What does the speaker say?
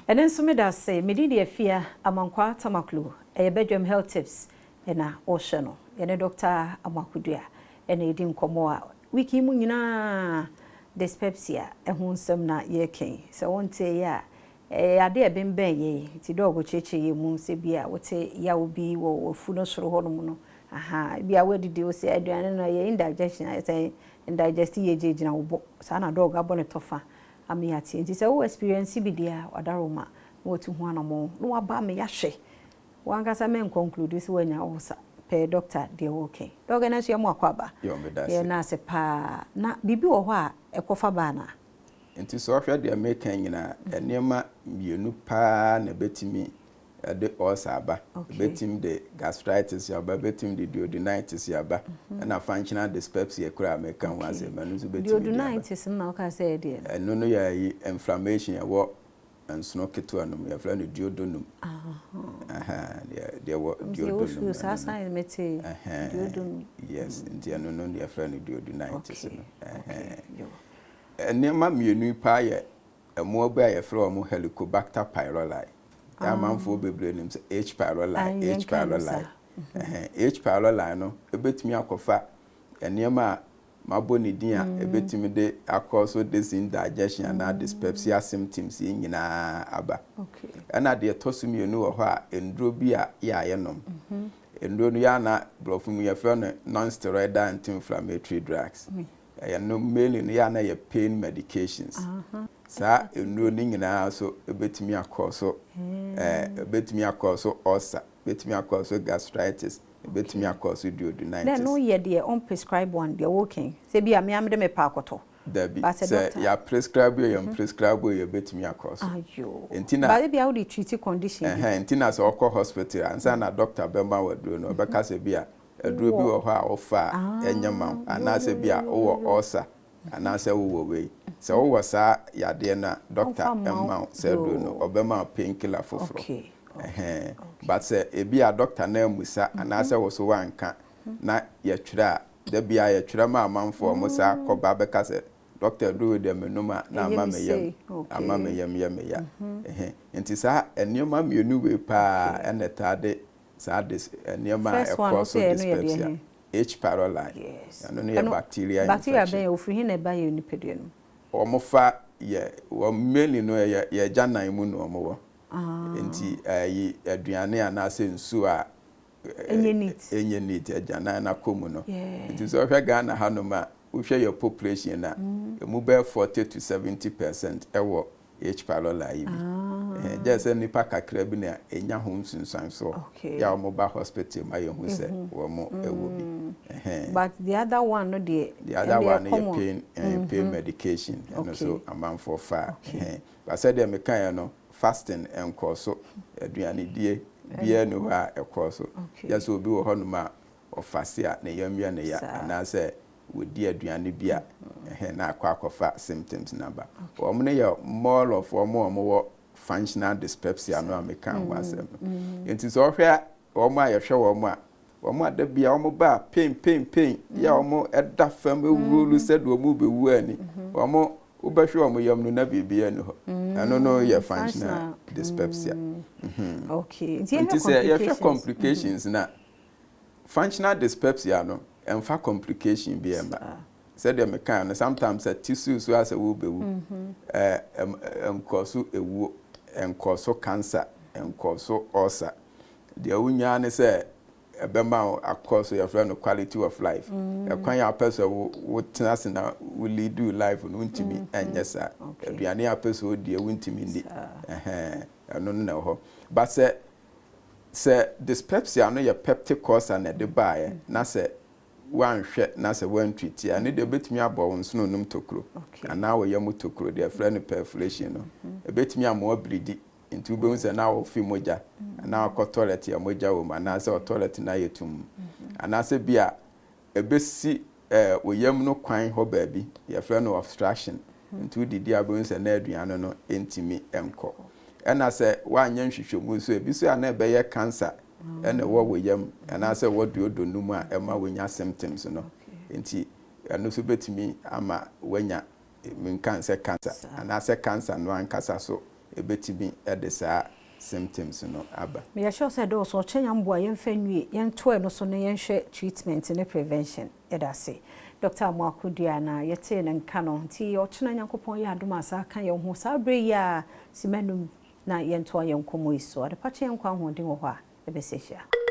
Ɛno nso meda ase. Me din de Afia Amankwaa Tamaklo. Ɛyɛ Badwam Health Tips na wohwɛ no. Yɛne Dɔkta Amoako-Duah na ɛredi nkɔmmɔ a week yi mu nyinaa dyspepsia ho nsɛm na yɛreka yi. Sɛ wonteeɛ a, ɛyɛ adeɛ a ɛbembɛn yɛn nti dɔg kyerɛkyerɛ yɛn mu sɛ bi a wote yaw bi wɔ w'afu no soro hɔnom no, aha, bi a woadidi wo sɛ aduane no ɛyɛ indigestion, ayɛ sɛ indigest yie gyinagyina wo bo. Saa na dɔg abɔ ne tɔfa ama yɛate. Nti sɛ wo experience bi deɛ a, wadaroma na watu ho anamɔn na waba ama yɛahwɛ. W'ankasa mɛ nconclude sɛ woanya ulcer. Pɛ doctor deɛ woke. Doc ɛnɛ nso yɛma wakɔ aba. Yo, meda ase. Yɛn ase paa. Na biribi wɔ hɔ a ɛkɔfa ba anaa? Nti sɛ wohwɛ deɛ meka yi nyinaa, nneɛma mmienu paa na ɛbɛtumi de ulcer aba. Ɛbɛtumi de gastritis aba, ɛbɛtumi de duodenitis aba, ɛna functional dyspepsia koraa a meka ho asɛm, ɛno nso bɛtumi de aba. Duodenitis no na wokaa sɛ ɛyɛ deɛn? Ɛno no yɛ ayi, inflammation ɛwɔ nsono ketewa no mu, yɛfrɛ no duodenum. Deɛ ɛwɔ duodenum no. Saa sign mete duodenum. Yes, nti ɛno no yɛfrɛ no duodenitis no. Nneɛma mmienu yi paa yɛ mmoa bi a yɛfrɛ wɔn Helicobacter pylori. Yɛ amanfoɔ bebree nim sɛ H. pylori, H. pylori. H. pylori no ebetumi akɔfa nneɛma a mabɔ ne din a ebetumi de akɔ so this indigestion anaa dyspepsia symptoms yi nyinaa aba. Ɛna deɛ ɛtɔ so mmienu wɔ hɔ a, nduro bi a yɛ a yɛnom. Nduro no yɛ ana borɔfo mu yɛfrɛ no non-steroidal anti-inflammatory drugs. Ɛyɛ no mainly no yɛ ana yɛ pain medications. Saa nnuro no nyinaa so ebetumi akɔ so ebetumi akɔ so ulcer, ebetumi akɔ so gastritis, ebetumi akɔ so duodenitis. Na ɛno yɛ deɛ ɔmprescribe one deɛ wɔka sɛ bi a me amede me pa akɔtɔ. Dabi, sɛ yɛ prescribe yɛ yɛn prescribe yɛ ebetumi akɔ so. Ayo. Nti na ba bi a wode treat condition bi. Nti na sɛ ɔkɔ hospital ansa na doctor bɛma wo aduro no, ɔbɛka sɛ bi a aduro bi wɔ hɔ a wofa a ɛnyɛ ma wo, anaasɛ bi a wowɔ ulcer anaasɛ wowɔ wei. Sɛ wowɔ saa yadeɛ no a, doctor mma wo saa aduro no, ɔbɛma wo painkiller foforɔ. But sɛ ebi a doctor no ammisa anaasɛ wo so woanka na yɛtwerɛ a, da biara yɛtwerɛ ma amanfoɔ, wɔn saa kɔba bɛka sɛ doctor, aduro wei deɛ menom a na ama me yam ama me yam yɛ me ya. Nti saa nneɛma mmienu wei paa ɛna ɛtaa de saa dis nneɛma a ɛkɔ so dyspepsia. H. pylori, ɛno no yɛ bacteria infection. Bacteria bɛn ofiri he na ɛba yɛ nipadua no mu? Wɔn fa yɛ wɔn mainly no yɛ yɛ agyanan mu na wɔn wɔ. Nti ɛyi aduane anaasɛ nsuo a ɛnyɛ neat. Ɛnyɛ neat agyanan no akɔ mu no. Nti sɛ wohwɛ Ghana hanom a, wohwɛ yɛ population a, emu bɛyɛ 40 to 70% ɛwɔ H. pylori yi bi. Gye sɛ nipa kakra bi na ɛnya ho nsunsuansoɔ yɛ a wɔn ba hospital ma yɛhu sɛ wɔn ɛwɔ bi. But the other one no deɛ? The other one no yɛ pain medication, ɛno so amanfoɔ fa. But sɛdeɛ mekaeɛ no, fasting nkɔ so, aduanedie biara ni hɔ a ɛkɔ so. Yɛ sɛ obi wɔ hɔnom a ɔfast a ne yam yɛ ne ya anaasɛ wɔdi aduane bi a ɛhɛn na akɔ akɔfa symptoms naba. Wɔn no yɛ more of wɔn a wɔwɔ functional dyspepsia no a meka ho asɛm no. Nti sɛ ɔhwɛ wɔn a yɛhwɛ wɔn a wɔn a da bia wɔn ba pain, pain, pain yɛ a wɔn ɛda fam ewuolu sɛdeɛ wɔn bɛwu ani, wɔn wobɛhwɛ wɔn yam no na biribi ani hɔ, ɛno no yɛ functional dyspepsia. Nti sɛ yɛhwɛ complications na functional dyspepsia no ɛmfa complication bi ɛma sɛdeɛ meka no, sometimes sɛ tissue so asɛ wobɛwu, ɛnkɔ so ewuo, ɛnkɔ so cancer, ɛnkɔ so ulcer. Deɛ wonyaa ne sɛ ɛbɛma wo akɔ so yɛfrɛ no quality of life. Ɛkwan a wopɛ sɛ wotena ase na wo lead your life no, wontumi ɛnyɛ saa. Aduane a wopɛ sɛ wodie, wontumi nni. Ɛno no na ɛwɔ hɔ. But sɛ dyspepsia no yɛ peptic ulcer na ɛde baeɛ na sɛ woanhwɛ na sɛ woantreat a, ɛno deɛ ɛbɛtumi abɔ wo nsono nom tokuro anaa wo yam tokuro, deɛ ɛfrɛ no perforation no. Ɛbɛtumi ama woableed, nti wobɛhu sɛ na wofi mogya anaa wakɔ toilet a mogya wɔ mu anaasɛ ɔ toilet no ayɛ tumm anaasɛ bi a ɛbɛsi wo yam no kwan hɔ baabi, yɛfrɛ no obstruction. Nti wodidi a, wobɛhu sɛ na aduane no ntumi nkɔ. Ɛna sɛ woanyɛ nhwehwɛmu nso, ebi so a na ɛbɛyɛ cancer ɛna ɛwɔ wo yam anaasɛ ɛwɔ duodenum mu a ɛma wonya symptoms no. Nti ɛno nso bɛtumi ama woanya menka sɛ cancer anaasɛ cancer no ankasa so. Ɛbɛtumi de saa symptoms no aba. Meyɛ sure sɛ dɔɔso ɔkyɛ yɛn mboa yɛmfa nwie yɛntoɛ no so na yɛnhwɛ treatment ne prevention. Yɛda ase, Dr. Amoako-Dua, na yɛtee ne nka no. Nti ɔkyena Nyankopɔn yɛ adom a, saa ka yɛn ho saa berɛ yi a simanum na yɛntoa yɛn nkɔmmɔ yi so. Adepa kyɛ yɛn nkwa ahoɔden wɔ hɔ a, yɛbɛsɛ hyia.